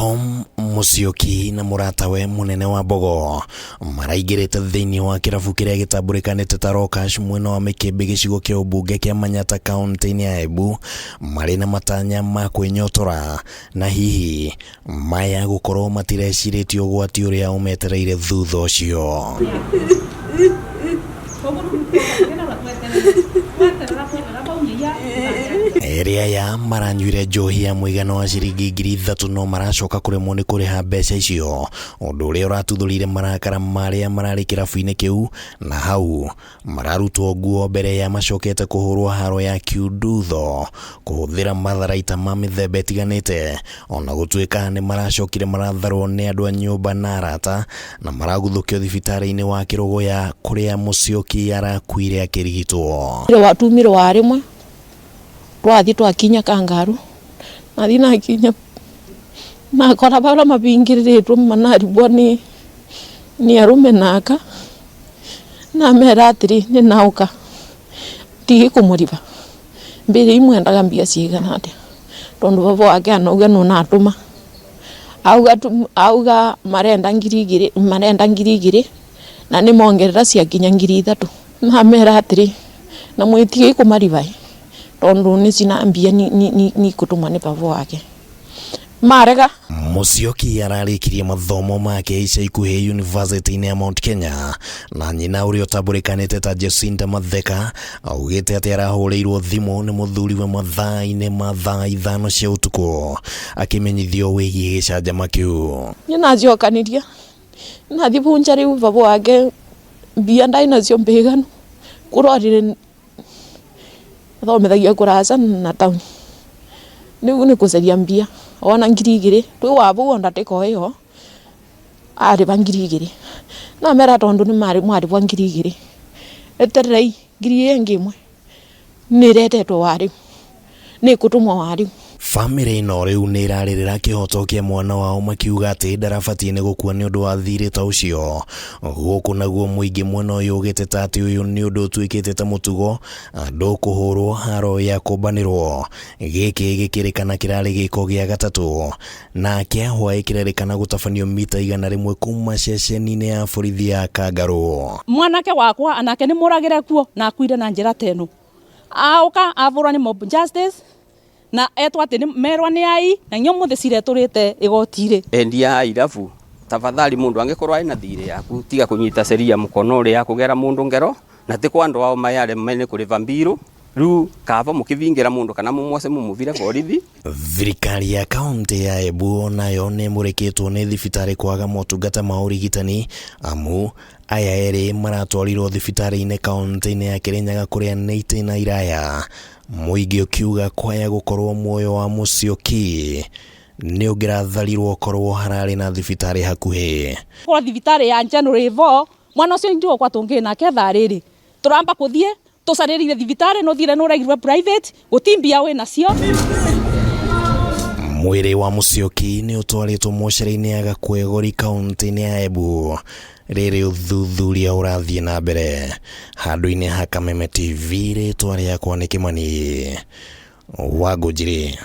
Tom Musyoki na mũratawe mũnene wa Mbogo maraingĩrĩte thĩinĩ wa kĩrabu kĩrĩa gĩtambũrĩkanĩte ta Rocash mwena wa Mĩkĩmbĩ gĩcigo kĩa ũmbunge kĩa Manyata kaũntĩ-inĩ ya Embu marĩ na matanya ma kwĩnyotora na hihi maya gũkorwo matirecirĩtie ũgwati ũrĩa ũmetereire thutha ũcio. Erĩ aya maranyuire njohi ya mũigana wa ciringi 3,000 no maracoka kũremwo nĩ kũrĩha mbeca icio, ũndũ ũrĩa ũratuthũrire marakara ma arĩa mararĩ kĩrabu-inĩ kĩu na hau Mararutwo nguo mbere ya macokete kũhũrwo haro ya kiundutho kũhũthĩra matharaita ma mĩthemba ĩtiganĩte ona gũtuĩka nĩ maracokire maratharwo nĩ andũ a nyũmba na arata na maraguthũkio thibitarĩ-inĩ wa Kĩrũgũya kũrĩa Mũcioki arakuire akĩrigitwo. Watumire wa rimwe twathi twakinya kangaru nathi nakinya nakora baria mabingiriritwe manaribwa ni ni arume na aka. Namera atĩrĩ, Nĩnaũka, ndigĩ kũmũriba, mbĩrĩi mwendaga mbia cigana atĩa? Tondũ baba wake anauga nũnatũma, auga auga marenda 2000, marenda 2000 na nĩmongerera ciakinya 3000. Namera atĩrĩ, na mwĩtigei kũmariba ĩ, tondũ nĩcina mbia nikũtũmwa nĩ baba wake. Marega. Musyoki ararĩkirie mathomo make ica ikuhĩ yunivasĩtĩ-inĩ ya Mount Kenya na nyina ũrĩa ũtambũrĩkanĩte ta Jacinta Matheka augĩte atĩ arahũrĩirwo thimũ nĩ mũthuriwe mathaa-inĩ ma thaa 5 cia ũtukũ akĩmenyithio wĩgiĩ gĩcanjama kĩu. Niĩ nacokanirie nathi bunja rĩu baba wake mbia ndarĩ nacio mbiganu kũrorire Athomithagia kũraca na taũni, rĩu nĩ gũcaria mbia, ona 2000 twĩ wabau o ndagĩka o ĩyo arĩba 2000, namera tondũ nĩ mwarĩbwa 2000, etererei ngiri ĩyo ĩngĩ ĩmwe nĩ ĩretetwo warĩu, nĩ ĩkũtũmwo warĩu. Bamĩrĩ ĩno rĩu nĩ ĩrarĩrĩra kĩhoto kĩa mwana wao makiuga atĩ ndarabatiĩ nĩ gũkua nĩ ũndũ wa thirĩ ta ũcio. Gũkũ naguo mũingĩ mwena ũyũ ũgĩteta atĩ ũyũ nĩ ũndũ ũtuĩkĩte ta mũtugo andũ kũhũrwo haro ya kũmbanĩrwo. Gĩkĩ gĩkĩrĩkana kĩrarĩ gĩko gĩa gatatũ na kĩa hwaĩ kĩrerĩkana gũtabanio mita 100 kuma ceceni-inĩ ya borithi ya Kangarũ. Mwanake wakwa anake nĩ mũragĩre kuo na akuire na njĩra ta ĩno. Aũka avũrwo nĩ mob justice na etwo atĩ merwa nĩ ai na nginya ũmũthĩ cira ĩtũrĩte igoti-rĩ. Endia a irabu tafadhali mundu angikorwo ena thirĩ yaku tiga kunyita sheria mukono uri akugera mundu ngero na ti kwa andu ao mayare mene kuriva mbiru riu kava mukivingira mundu kana mumwose mumuvire borithi. Thirikari ya kaunti ya Embu onayo nĩ ĩmũrĩkĩtwo nĩ thibitarĩ kwaga motungata ma ũrigitani amu aya erĩ maratwarirwo thibitarĩ-inĩ kaunti-inĩ ya Kĩrĩnyaga kũrĩa nĩ itĩna iraya Mũingĩ ũkiuga kwaya gũkorwo muoyo wa Musyoki nĩ ũngĩratharirwo korwo hararĩ na thibitarĩ hakuhĩ. Korwo thibitarĩ ya General ĩvo, mwana ũcio ithuĩ okwa tũngĩ nake thaa rĩrĩ tũramba kũthiĩ tũcarĩrire thibitarĩ nũthire nũregirwe private gũti mbia wĩ nacio. Mwĩrĩ wa Musyoki nĩ ũtwarĩtwo mocarĩ-inĩ ya Gakwegori kaunti-inĩ ya Embu Rĩrĩ ũthuthuria ũrathiĩ na mbere handũ-inĩ ha Kameme TV, rĩtwa rĩakwa nĩ Kĩmani wa Ngũnjiri.